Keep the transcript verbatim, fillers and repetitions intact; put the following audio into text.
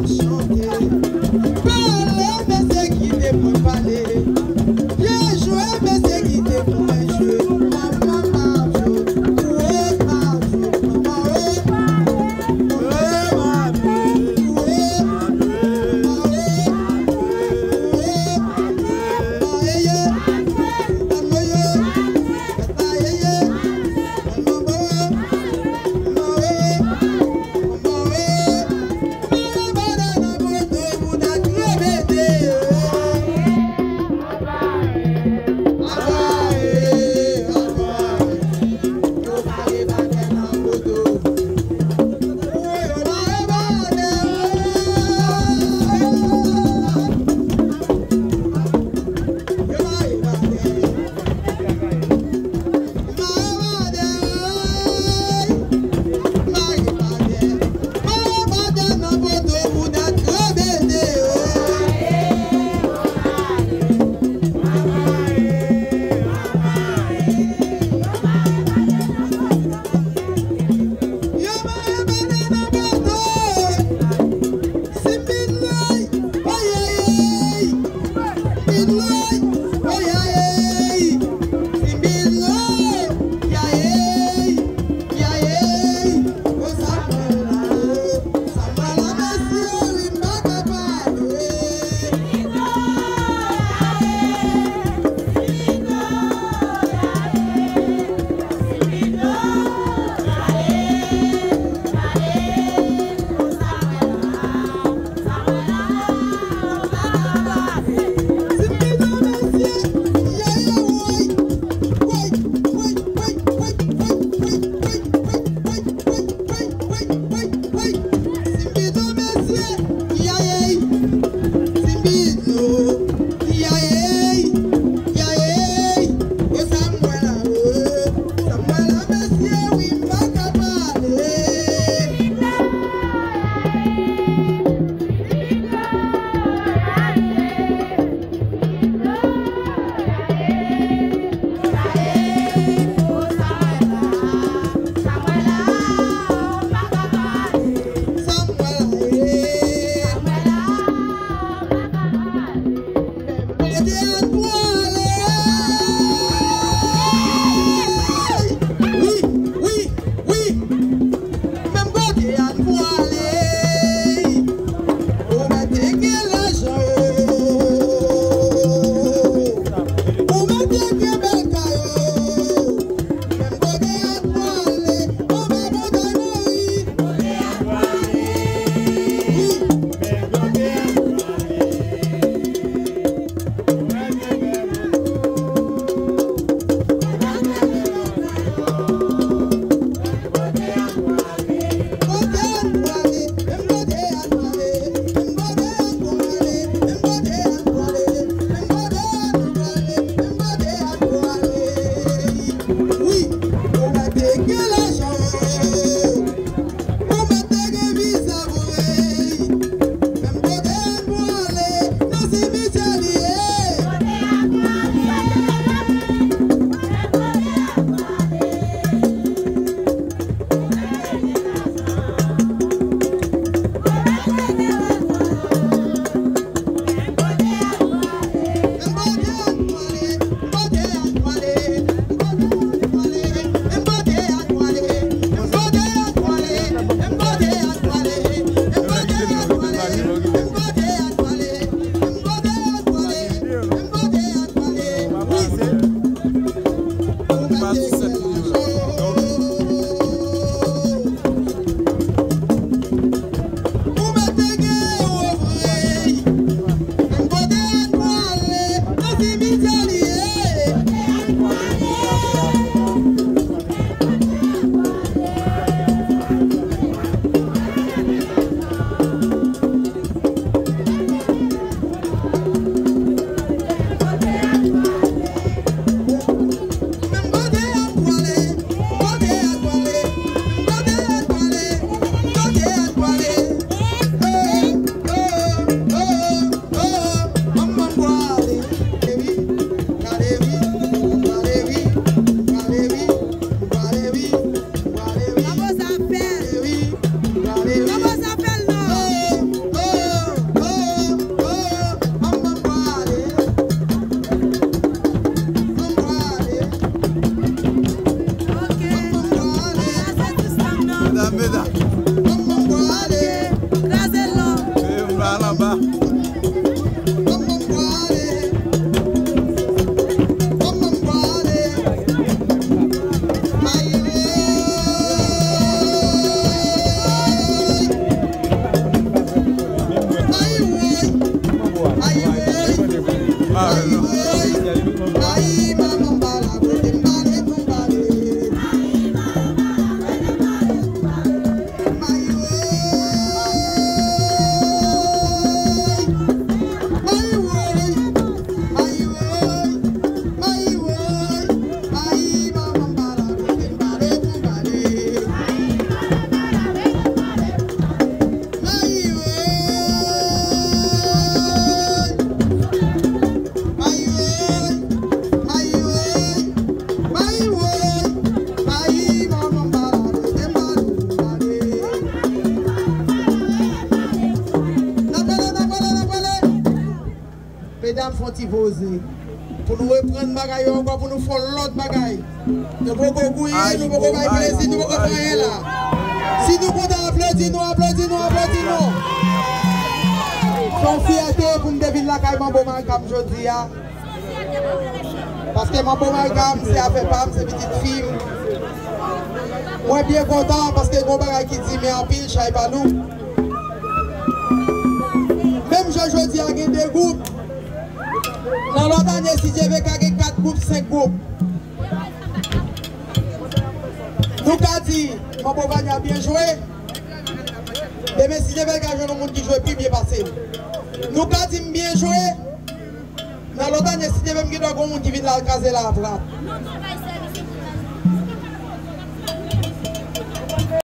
Chante. Pale, mesye, kite mwen pale. Byen jwe, mesye, kite mwen jwe. Manman m ap jwe. Kouwe m ap jwe. Manman we. Kouwe m ap jwe. Kouwe m ap jwe. Kouwe m ap jwe. Manman ye. Manman ye. Manman ye. Manman we. Manman we. Anba. Medam, fè yon ti poze. Pou nou reprann bagay yo ankò, pou nou fè yon lòt bagay. Nou poko gouye, nou poko bay plezi, nou poko fè anyen la. Si nou kontan aplodi nou, aplodi nou, aplodi nou. Se yon fyète pou m te vin lakay Manbo Malcam jodi a. Paske Manbo Malcam, se afè pa m, se pitit fi m. Mwen byen kontan paske gen yon bagay ki di men anpil, chay pa lou. Menm jan jodi a gen de gwoup, nan lòt ane, si Dye vle, ka gen kat gwoup, senk gwoup. Nou ka di, Manbo Vania byen jwe. Demen, si Dye vle, ka jwenn yon moun ki jwe pi byen pase l. Nou ka di m byen jwe. Nan lòt ane, si Dye vle, m gen dwa gon moun ki vin la al kraze la a plat.